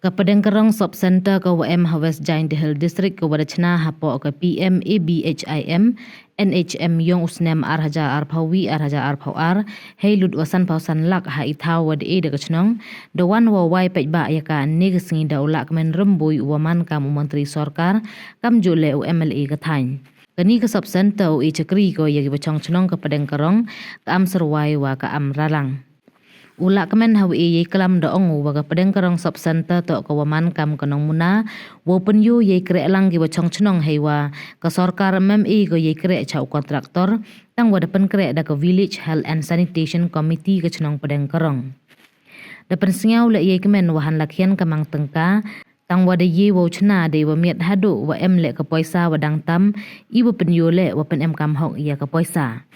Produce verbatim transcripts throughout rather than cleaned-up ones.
Ka Pdeng Karong Sub Centre ka wa em ha West Jaintia Hills District ka wa da chna hapoh ka P M A B H I M N H M yong u snem ar hajar arphew wi ar hajar arphew ar, hei lut wa sanphew san lak ha i thaw wa da e da ka chnong, da wan wa wai paidbah ya kane ka sngi da u Lahkmen Rymbui u wa man kam u Montri Sorkar, kam ju le u M L A ka thaiñ. Kani ka Sub Centre u e chakri ko ya ki wa chong chnong ka Pdeng Karong, ka am serwai wa ka am ralang. U Lahkmen ha wa e yei klam da ong u wa ka Pdeng Karong Sub Centre to ka wa man kam ka nongmuna, wa pynyu yei kreh lang ki wa chong chnong hei wa ka sorkar mem e ko yei kreh cha u kontraktor, tang wa da pynkreh da ka Village Health and Sanitation Committee ka chnong Pdeng Karong. Da pynsngew le yei kmen wa han lakhian ka mang tengka, tang wa da ye wa u chna dei wa miat haduh wa em le ka poisa wa dang tam, i wa pynyu le wa pynem kam hok ya ka poisa.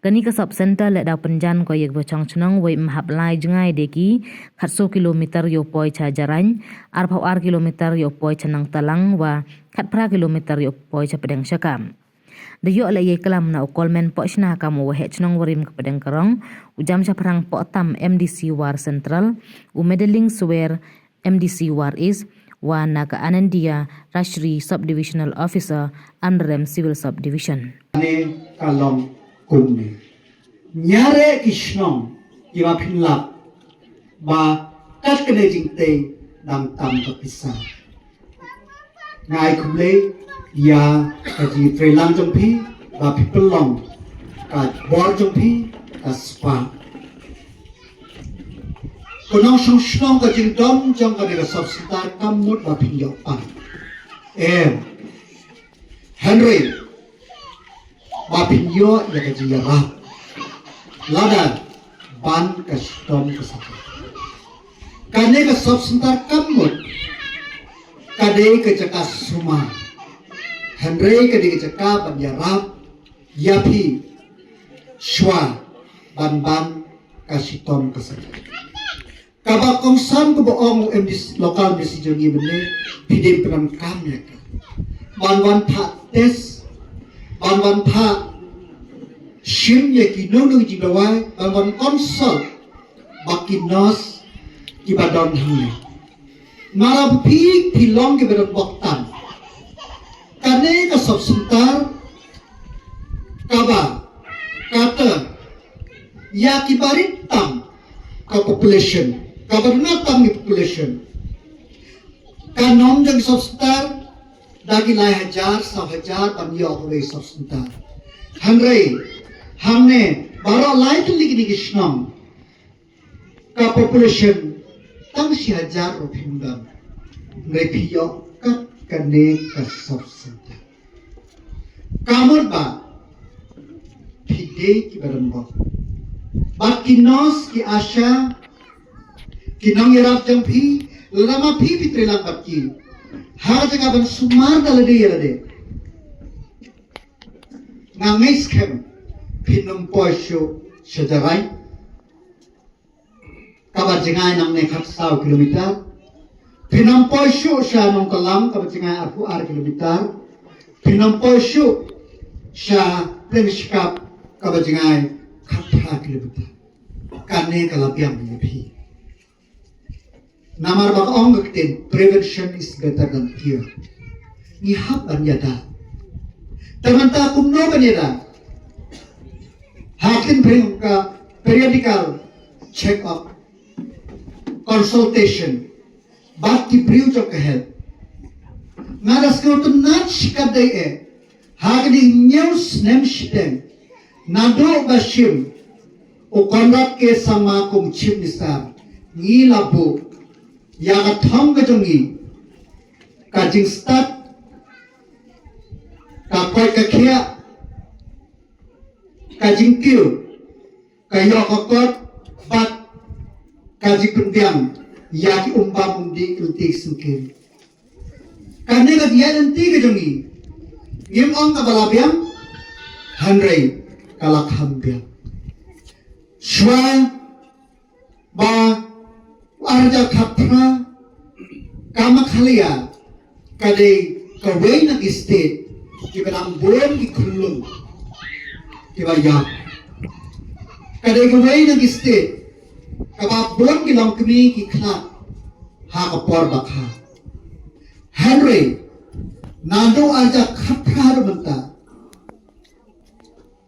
Kani ka Sub Centre le daw pynjan ko ya ka wa chong chnong wei mhap lai jngai de ki, khatso kilometer yo poi cha Jarain, arphew ar kilometer yo poi cha Nangtalang wa, khatphra kilometer yo poi cha Pdeng Shakam. Da yoh le yei klam na u Kolmen Pochna kam u wa heh chnong warim ka Pdeng Karong, u Jam Shaphrang Potam M D C War Central, u Medeling Swer M D C War East, wa na ka Anandia Rashri Subdivisional Officer, Anrem Civil Subdivision. Ne ka long kumne. Nyare ki shnong, ki wa phin lap, ba kat kane jingtei dang tam ka pisa. Ngai kumle, ya ka ji trelang jong phi, ba phi pelong, ka bor jong phi, ka spa. Ko nong shong shnong ka jingdom jong ka dei ka Sub Centre kam mut ba phin yoh pan. Em. Henry. Ba phin yoh ya ka jingïarap. Lada ban ka shitom ka sapa. Kane ka Sub Centre kam mut. Ka dei ka jaka sumar. Henry ka dei ka jaka ban ïarap. Ya phi. Shwa. Ban ban ka shitom ka sapa. Kaba kongsan kaba ong u M D C, local M D C jong ngi mynne, phi dei pyndonkam ïa ka. Ban wan phah test, ban wan phah shim ïa ki nong nong jingdawai, ban wan consult, ba ki nurse, kiba don hangne. Mara phi, phi long kiba don bok tam. Kane ka Sub Centre, kaba, kata, ïa kiba rit tam, ka population, kaba rit tam ni population. Ka nong jong Sub Centre, da ki lai hajar, saw hajar, ban ïoh ka wei Sub Centre. Hynrei, hangne, baroh lai tylli kini ki shnong. Ka population, tang shi hajar ruh phim dam. Hynrei phi ïoh kat kane ka Sub Centre. Ka mut ba, phi dei kiba don bok. Bad ki nurse, ki ASHA, ki nongïarap jong phi, lada ma phi phi trei lang bad ki. Ha jaka ban sumar da lade ïa lade. Nga ngeit skhem, phin ym poi shuh sha Jarain. Kaba jngai nangne khatsaw kilometer. Phin ym poi shuh sha Nongtalang kaba jngai arphew ar kilometer. Phin ym poi shuh sha Pdeng Shakap kaba jngai khatphra kilometer. Kane ka la biang ïa phi. Namar ba ka ong ka ktien, prevention is better than cure. Ngi hap ban ïada. Te mynta kumno ban ïada? Ha ktien phareng ka periodical check up, consultation, bad ki briew jong ka health. Nga da sngewtynnat shikatdei eh, ha kine hynñiew snem shiteng, naduh ba shim u Conrad K Sangma kum Chief Minister, ngi la buh ïa ka thong ka jong ngi, ka jingstad, ka koit ka khiah, ka jingkiew, ka ïoh ka kot, bad ka jingpynbiang ïa ki umbam umdih ki lynti ki syngkien. Kane ka dei ïa lynti ka jong ngi. Ngim ong kaba la biang, hynrei ka la kham biang. Shuwa ba u ar hajar khatphra, ka Meghalaya ka dei kawei na ki state kiba dang bun ki khyllung kiba ïap. Ka dei kawei na ki state kaba bun ki longkmie ki khlad. ha ka por ba kha. Hynrei naduh ar hajar khatphra haduh mynta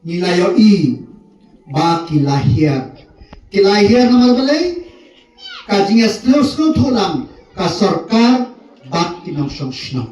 ngi la ïohi ba ki la hiar. Ki la hiar namar balei? Ka jingïasnoh sngewthuh lang ka sorkar bad ki nongshong shnong.